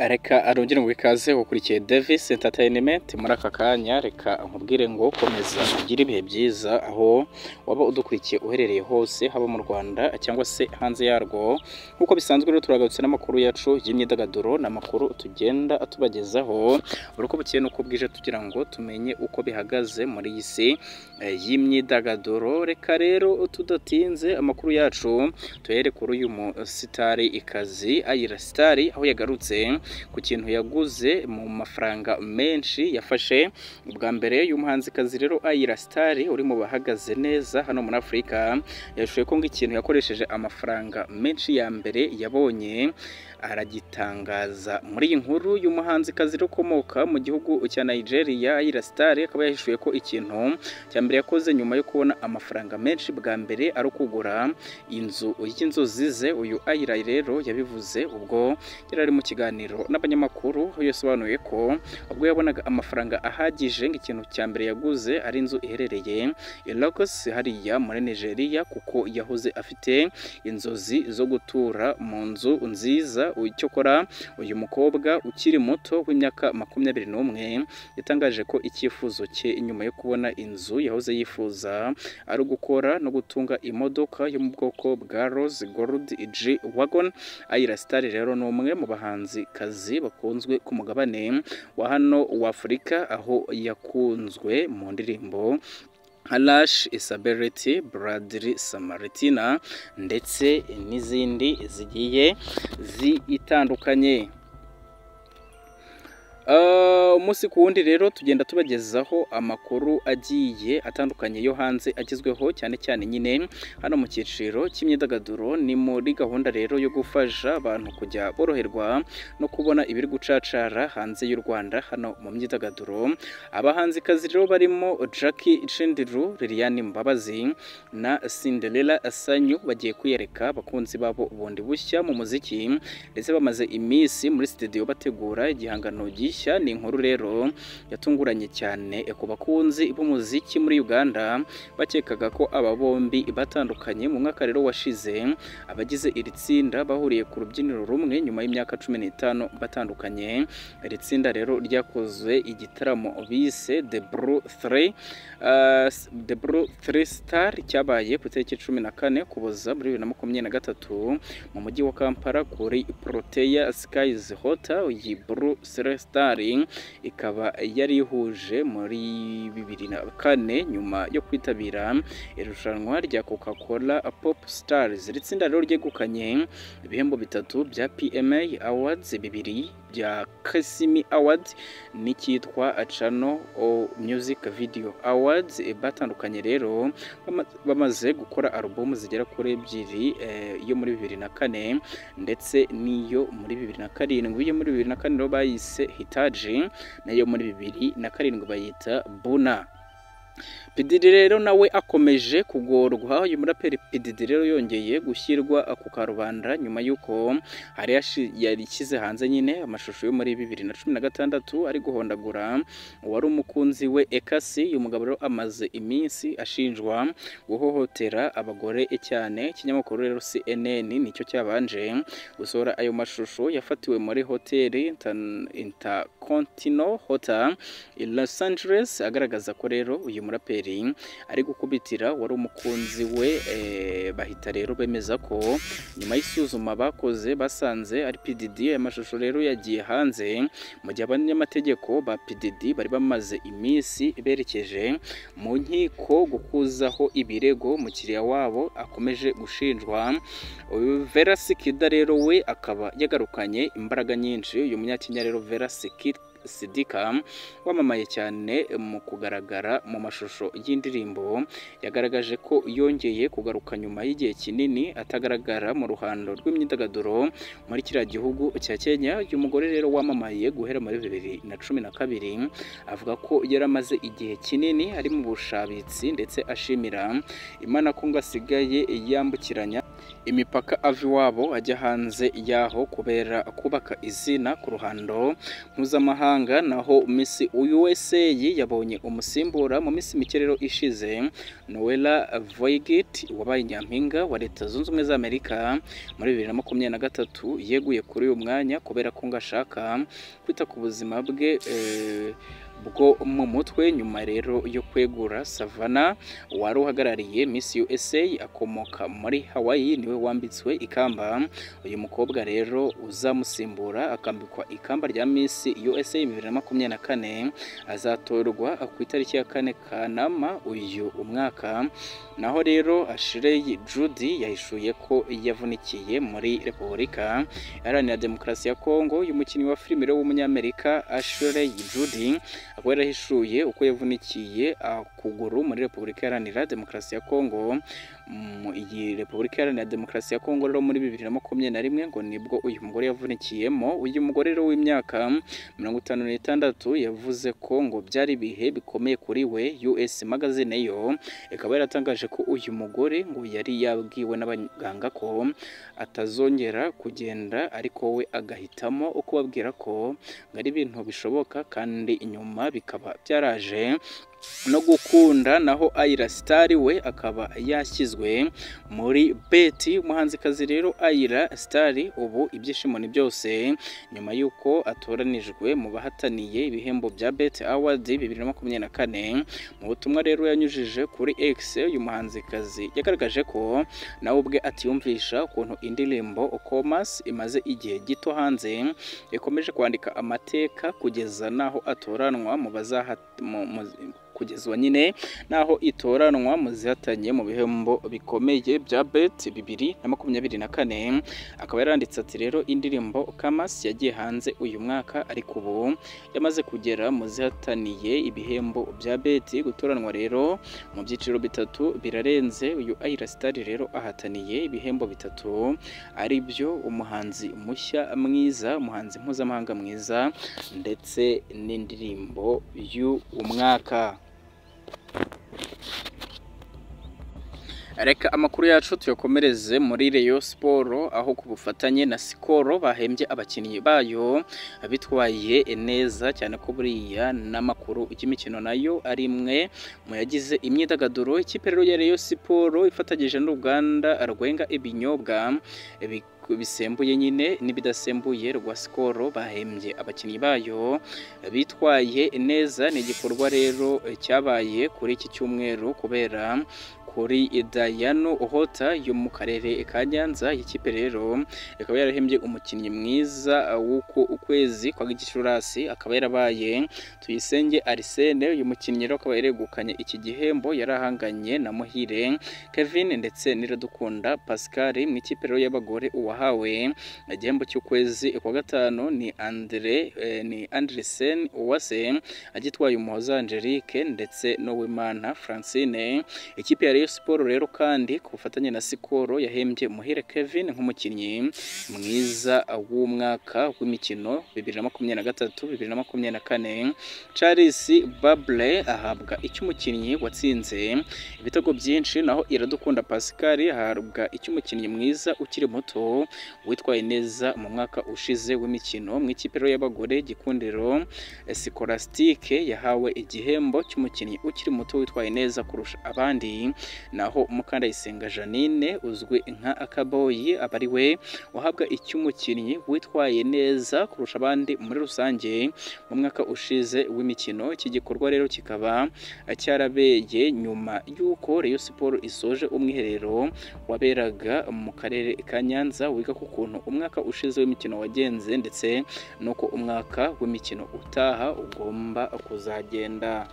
Reka arongere ngo ikaze ukurikiye Davis Entertainment muri aka kanya. Reka nkubwire ngo komeza ugire ibihe byiza aho waba udukurikiye uherereye hose, haba mu Rwanda cyangwa se hanze yarwo. Nk'uko bisanzwe rero, turagarutse n'amakuru yacu y'imyidagaduro, n'amakuru tugenda tubagezaho buri uko bukeye n'uko bwije, tugira ngo tumenye uko bihagaze muri iyi si y'imyidagaduro. Reka rero tudatinze, amakuru yacu tuhere kuri uyu musitari ikazi Ayra Starr, aho yagarutse ku kintu yaguze mu mafaranga menshi yafashe ubwa mbere. Uyu muhanzikazi rero Ayra Starr, uri mu bahagaze neza hano muri Afurika, yashoye ko ngo ikintu yakoresheje amafaranga menshi ya mbere yabonye aragitangaza muri iyi nkuru. Uyu muhanzikazi rero ukomoka mu gihugu cya Nigeria, Ayra Starr, akaba yahishuye ko ikintu cya mbere yakoze nyuma yo kubona amafaranga menshi bwa mbere ari ukugura inzu y'inzozi ze. Uyu Ayra rero yabivuze ubwo yari ari mu kiganiro n'abanyamakuru, aho yasobanuye ko ubwo yabonaga amafaranga ahagije, ngo ikintu cya mbere yaguze ari inzu iherereye i Lagos hariya muri Nigeria, kuko yahoze afite inzozi zo gutura mu nzu nziza. Icyakora uyu mukobwa ukiri muto w'imyaka 21 yatangaje ko icyifuzo cye nyuma yo kubona inzu yahoze yifuza ari ugukora no gutunga imodoka yo mu bwoko bwa Rose Gold G Wagon. Ayra Starr rero ni umwe mu bahanzikazi bakunzwe ku mugabane wa hano wa Afurika, aho yakunzwe mu ndirimbo Halash, Isabeleti, Bradley Samaritina ndetse n'izindi zigiye zitandukanye. Umunsi ku wundi rero tugenda tubagezaho amakuru agiye atandukanye yo hanze agezweho, cyane cyane nyine hano mu cyiciro cy'imyidagaduro. Ni muri gahunda rero yo gufasha abantu kujya boroherwa no kubona ibiri gucacara hanze y'u Rwanda hano mu myidagaduro. Abahanzikazi rero barimo Jackie Chandiru, Liliane Mbabazi na Cinderella Sanyu bagiye kwiyereka abakunzi babo bundi bushya mu muziki, ndetse bamaze iminsi muri studio bategura igihangano gishya. Ni inkuru rero yatunguranye cyane ku bakunzi b'umuziki muri Uganda bakekaga ko aba bombi batandukanye. Mu mwaka rero washize, abagize iri tsinda bahuriye ku rubyiniro rumwe nyuma y'imyaka 15 batandukanye. Iri tsinda rero ryakoze igitaramo bise The Blue 3, The Blue 3 Star, cyabaye ku itariki 14 Ukuboza muri 2023 mu mujyi wa Kampala kuri Protea Skies Hotel. Iyi Blue 3 Star ikaba yari ihuje muri 2004 nyuma yo kwitabira irushanwa rya Coca-Cola Pop Stars. Iri tsinda rero ryegukanye ibihembo bitatu bya PMA Awards, bibiri bya Kasimi Awards n'icyitwa Channel O Music Video Awards. Batandukanye rero bamaze gukora alubumu zigera kuri ebyiri, iyo muri 2004 ndetse n'iyo muri 2007. Iyo muri 2004 rero bayise Hitaji, nayo muri 2007 bayita Buna. P Diddy rero nawe akomeje kugorwa. Uyu muraperi P Diddy rero yongeye gushyirwa ku karubanda nyuma y'uko hari yarishyize hanze nyine amashusho yo muri 2016 ari guhondagura uwari umukunzi we Ekasi. Uyu mugabo rero amaze iminsi ashinjwa guhohotera abagore cyane. Ikinyamakuru rero CNN nicyo cyabanje gusohora ayo mashusho yafatiwe muri hoteli Intercontinental Hotel i Los Angeles, agaragaza ko rero uyu muraperi ari gukubitira wari umukunzi we. Bahita rero bemeza ko nyuma y'isuzuma bakoze basanze ari P Diddy. Aya mashusho rero yagiye hanze mu gihe abanyamategeko ba P Diddy bari bamaze iminsi berekeje mu nkiko gukuzaho ibirego umukiriya wabo akomeje gushinjwa. Uyu Vera Sikida rero we akaba yagarukanye imbaraga nyinshi. Uyu munyakenya rero Vera Sidika, wamamaye cyane mu kugaragara mu mashusho y'indirimbo, yagaragaje ko yongeye kugaruka nyuma y'igihe kinini atagaragara mu ruhando rw'imyidagaduro muri kiriya gihugu cya Kenya. Uyu mugore rero wamamaye guhera muri 2012 avuga ko yari amaze igihe kinini ari mu bushabitsi, ndetse ashimira Imana ko ngo asigaye yambukiranya imipaka ava iwabo ajya hanze yaho kubera kubaka izina ku ruhando mpuzamahanga. Naho Miss USA yabonye umusimbura mu minsi mike rero ishize, Noella Voigt wabaye nyampinga wa Leta Zunze Ubumwe za Amerika muri 2023 yeguye kuri uyu mwanya kubera ko ngo ashaka kwita ku buzima bwe bwo mu mutwe. Nyuma rero yo kwegura, Savannah wari uhagarariye Miss USA akomoka muri Hawaii niwe wambitswe ikamba. Uyu mukobwa rero uzamusimbura akambikwa ikamba rya Miss USA 2024 azatorwa ku itariki ya 4 Kanama uyu umwaka. Naho rero Ashley Judd yahishuye ko yavunikiye muri Repubulika Iharanira Demokarasi ya Kongo. Uyu mukinnyi wa filime w'umunyamerika Ashley Judd akaba yarahishuye uko yavunikiye akuguru muri Repubulika Iharanira Demokarasi ya Kongo. Iyi Repubulika Iharanira Demokarasi ya Kongo rero muri 2021 ngo nibwo uyu mugore yavunikiyemo. Uyu mugore rero w'imyaka 56 yavuze ko ngo byari ibihe bikomeye kuri we. US Magazine yo ikaba yaratangaje ko uyu mugore ngo yari yabwiwe n'abaganga ko atazongera kugenda, ariko we agahitamo uko babwira ko ngo ari ibintu bishoboka, kandi inyuma bikaba byaraje no gukunda. Naho Ayra Starr we akaba yashyizwe muri BET. Umuhanzikazi rero Ayra Starr ubu ibyishimo ni byose nyuma y'uko atoranijwe mu bahataniye ibihembo bya BET Awards 2024. Mu butumwa rero yanyujije kuri X, uyu muhanzikazi yagaragaje ko nawe ubwe atiyumvisha ukuntu indirimbo Okomas imaze igihe gito hanze ikomeje kwandika amateka kugeza naho atoranwa mu bazaha kugezwa nyine naho itoranwa mu zihatanye mu bihembo bikomeye bya BET 2024. Akaba yaranditse ati rero indirimbo Kamas yagiye hanze uyu mwaka, ariko ubu yamaze kugera mu zihataniye ibihembo bya BET. Gutoranwa rero mu byiciro bitatu birarenze. Uyu Ayra Starr rero ahataniye ibihembo bitatu ari byo umuhanzi mushya mwiza, umuhanzi mpuzamahanga mwiza, ndetse n'indirimbo y'umwaka. Reka amakuru yacu tuyakomereze muri Rayon Sport, aho ku bufatanye na Skol bahembye abakinnyi bayo bitwaye neza cyane, ko buriya n'amakuru y'imikino nayo ari imwe mu yagize imyidagaduro. Ikipe rero ya Rayon Sport ifatanyije n'uruganda rwenga ibinyobwa bisembuye nyine n'ibidasembuye rwa Skol bahembye abakinnyi bayo bitwaye neza. Ni igikorwa rero cyabaye kuri iki cyumweru kubera kuri Dayano Ohota yo mu karere ka Nyanza. Ikipe rero ikaba yarahembye umukinnyi mwiza w'uko ukwezi kwa Gicurasi, akaba yarabaye Tuyisenge Arsene. Uyu mukinnyi rero akaba yaregukanye iki gihembo, yarahanganye na Muhire Kevin ndetse n'Iradukunda Pascal. Mu ikipe rero y'abagore uwahawe igihembo cy'ukwezi kwa gatanu ni Andresen Uwase agitwaye Umuhoza Angelique ndetse n'Uwimana Francine. Ikipe ya Rayon Sport rero kandi ku bufatanye na Skol yahembye Muhire Kevin nk'umukinnyi mwiza w'umwaka w'imikino 2023 2024. Charles Bable ahabwa icy'umukinnyi watsinze ibitego byinshi, naho Iradukunda Pascal ahabwa icy'umukinnyi mwiza ukiri muto witwaye neza mu mwaka ushize w'imikino. Mu ikipe rero y'abagore Gikundiro Scholastique yahawe igihembo cy'umukinnyi ukiri muto witwaye neza kurusha abandi, naho Mukandayisenga Janine uzwi nka Akaboyi aba ari we uhabwa icy'umukinnyi witwaye neza kurusha abandi muri rusange mu mwaka ushize w'imikino. Iki gikorwa rero kikaba cyarabeye nyuma y'uko Rayon Sport isoje umwiherero waberaga mu karere ka Nyanza wiga ku kuntu umwaka ushize w'imikino wagenze ndetse n'uko umwaka w'imikino utaha ugomba kuzagenda.